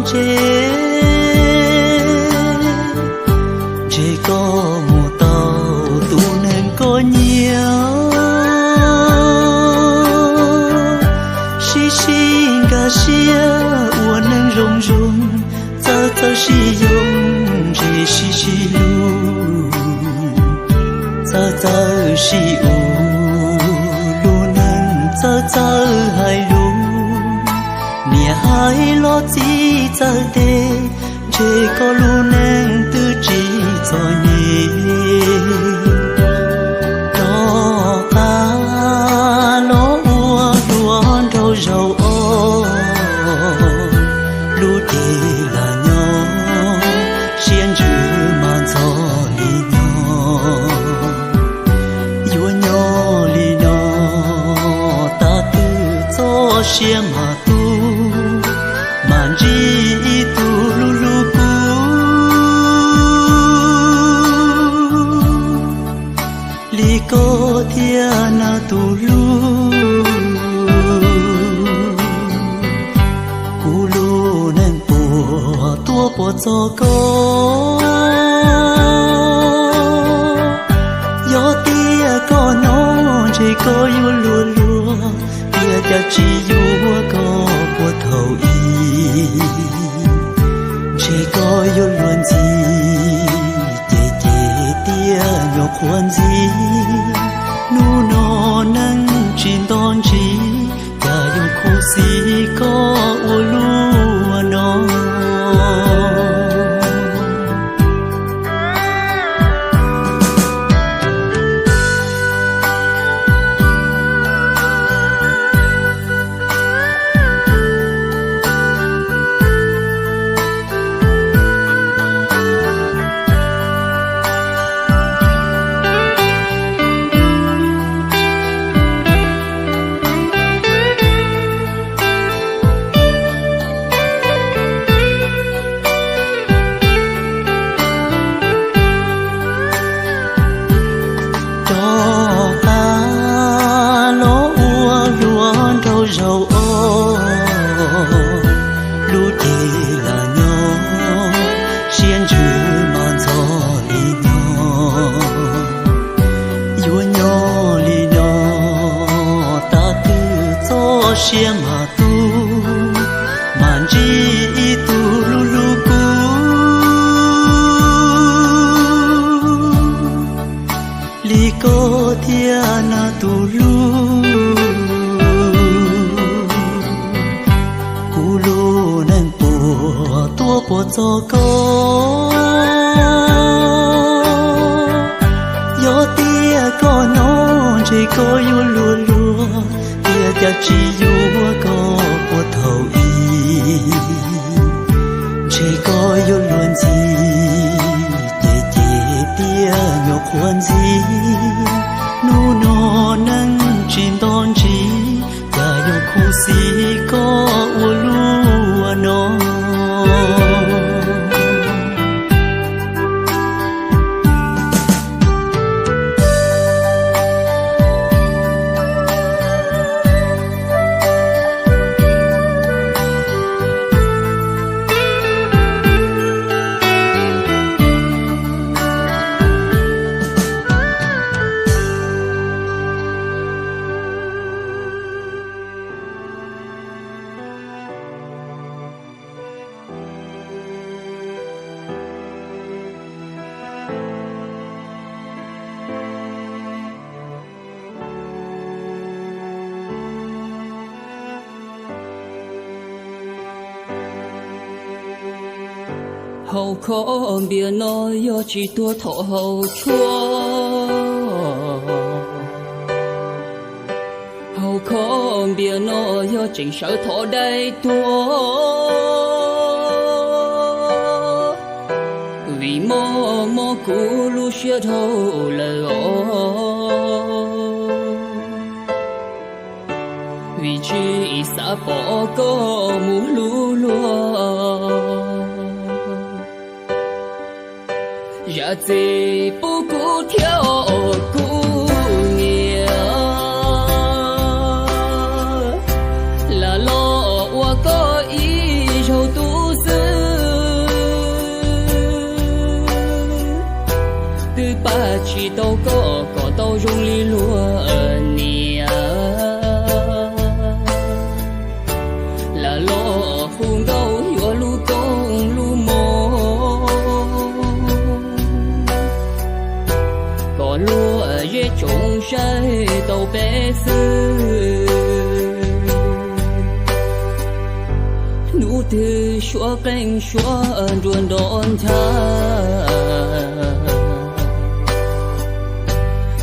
tsev, ntshe koj mus tau tus neeg koj nyiam, sib sib nkag siab ua neeg zoo zoo, txawj txawj sib yoog, ntshe sib sib hlub, txawj txawj sib ua lub neej, txawj txawj hais lus, niam hais los txiv txawj teb, ntshe koj lub neej twb tsis txom nyem. Rov qab los ua hluas nraug zaum ob, lub cev lam nyob, siab ntsws mas ntxhov li nyob. Yuav nyob li no, tag twg txoj sia mas tu, mas ntsib ib tug hlub hlub kuv li koj thiab na tus hlub. Kuv lub neej puas tuaj puas txog koj, yog tias koj hnov ntshe koj yuav luag luag, tias cas tsis yuav koj puag thaum ub. Ntshe koj yuav luag ntxiv, ces ces tias nyuam qhuav ntxiv. Hnub no neej tsis nto ntsiv, cas yuav khuv xim koj ua luaj no. Rov qab los ua hluas nraug zaum ob, lub cev lam nyob, siab ntsws mas ntxhov li nyob. Yuav nyob li no, tag twg txoj sia mas tu, mas ntsib ib tug hlub hlub kuv li koj thiab na tus hlub. Kuv lub neej puas tuaj puas txog koj, yog tias koj hnov ntshe koj yuav luag luag, tias cas tsis yuav koj puag thaum ub. Ntshe koj yuav luag ntxiv, ces ces tias nyuam qhuav ntxiv. Hnub no neej tsis nto ntsiv, cas yuav khuv xim koj ua luaj no. Hau khob npias no yog tsis tuag thaum haus tshuaj. Hau khob npias no yog tseem sawv thov dai tuag. Vim mob mob kuv lub siab dhau lawm os. Vim tsis xav pom koj mus hlub luag. Zam txim pub kuv thiab os kuv niam, lam los ua koj ib zaug tub xwb. tsis tau koj kom tau zoo li luag niam. Lam los hu nkauj yuav lub koob lub moo, kom luag zej tsoom saib tau peb xwb. Hnub twg suab qeej suab nruas nrov ncha,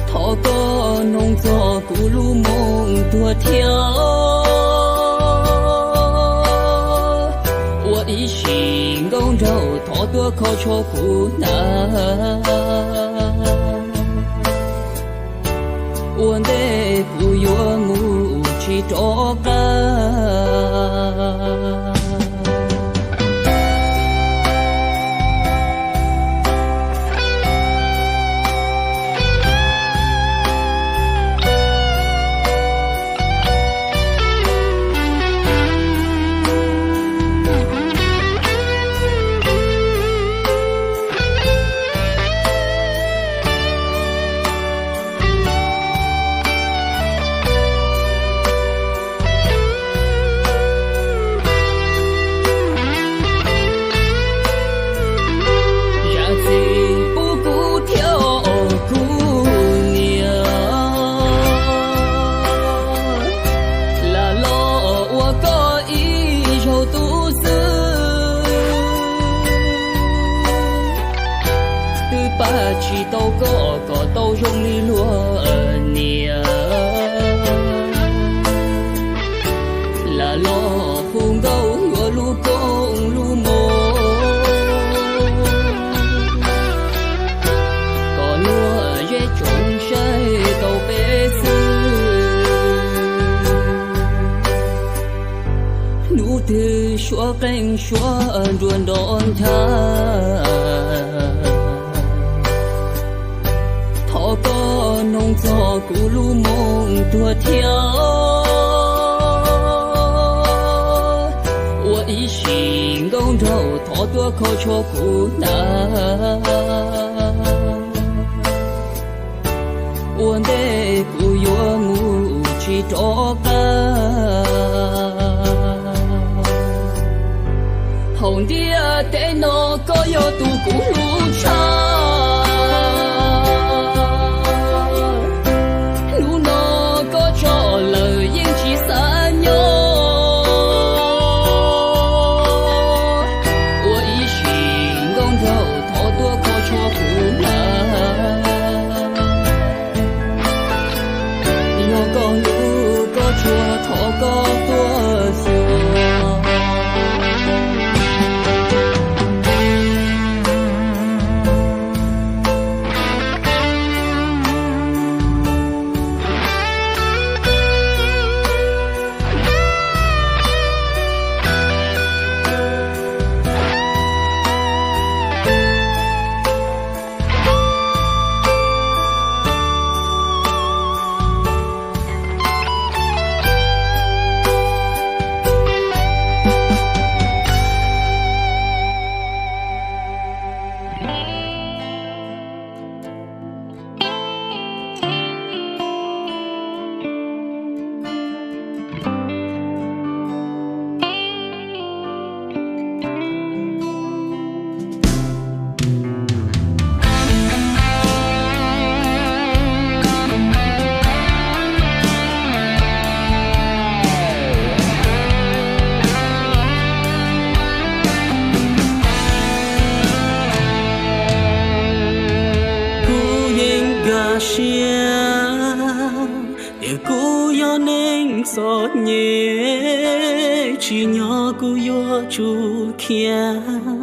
thov koj noog txog kuv lub moo tuag thiab. Ua ib sim nkauj nraug thov tuaj kho tsho kuv hnav, ua ntej kuv yuav mus tsis rov qab. Zam txim pub kuv thiab os kuv niam, lam los ua koj ib zaug tub xwb. Twb pab tsis tau koj kom tau zoo li luag niam. Lam los hu nkauj yuav lub koob lub moo, kom luag zej tsoom saib tau peb xwb. Hnub twg suab qeej suab nruas nrov ncha, thov koj noog txog kuv lub moo tuag thiab. Ua ib sim nkauj nraug thov tuaj kho tsho kuv hnav, ua ntej kuv yuav mus tsis rov qab. Thaum ntiaj teb no koj yog tus kuv hlub tshaj, hnub no koj tso lawm yeej tsis xav nyob. Ua ib sim nkauj nraug thov tuaj kho tsho kuv hnav, yog koj hlub koj tshua thov koj tuaj xyuas. Kuv yeej nkag siab tias kuv yog neeg txom nyem, tsim nyog kuv yuav tsum khiav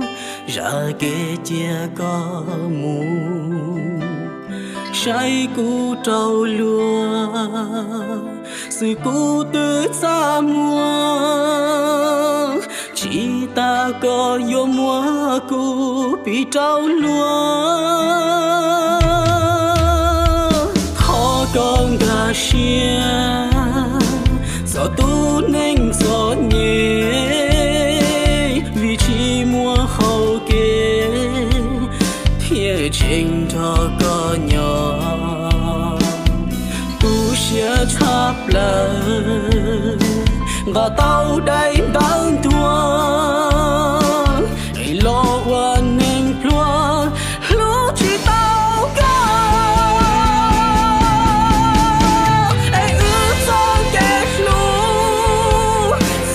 zam kev cia koj mus, saib kuv rau luag xwb kuv twb txaj muag, tsis tas koj yuav muab kuv piv rau luag. Thov koj nkag siab txog tus neeg txom nyem, vim tsis muaj hau kev thiaj tseem nrog koj nyob. tshaj plaws, nqa tau daim ntawv ntuag los ua neeg pluag, hlub tsis tau koj. Es wb txoj kev hlub,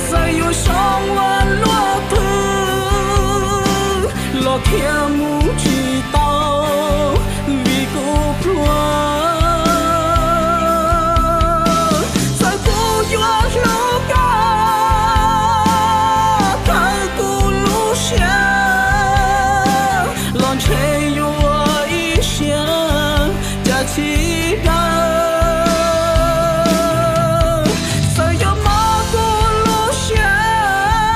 txawm yuav zoo ua luaj twg los khiav mus tsis tau, vim kuv pluag. Txawm kuv yuav hlub koj kawg kuv lub siab los ntshe yuav ua ib siab cas tsis daws. Txawm yuav mob kuv lub siab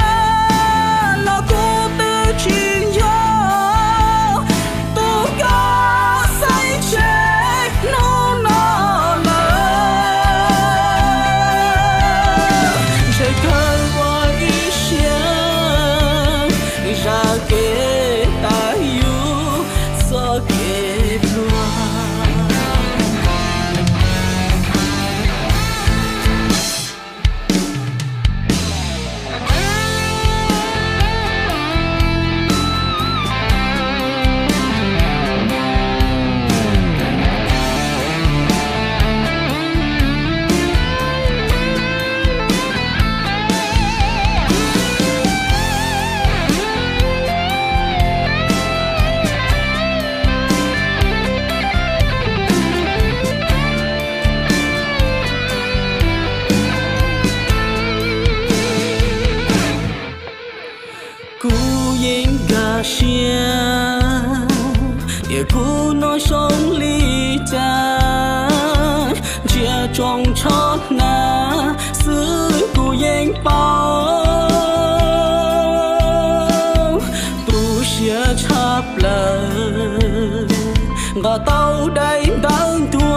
los kuv twb tsis yog tus koj xaiv tseg hnub no lawm. Ntshe kawg ua ib siab zam kev tas yus txoj kev pluag. Kuv yeej nkag siab tias kuv hnov zoo li cas, ntsia tsoom tsho hnav xwb kuv yeej paub. Tu siab tshaj plaws, nqa tau daim ntawv ntuag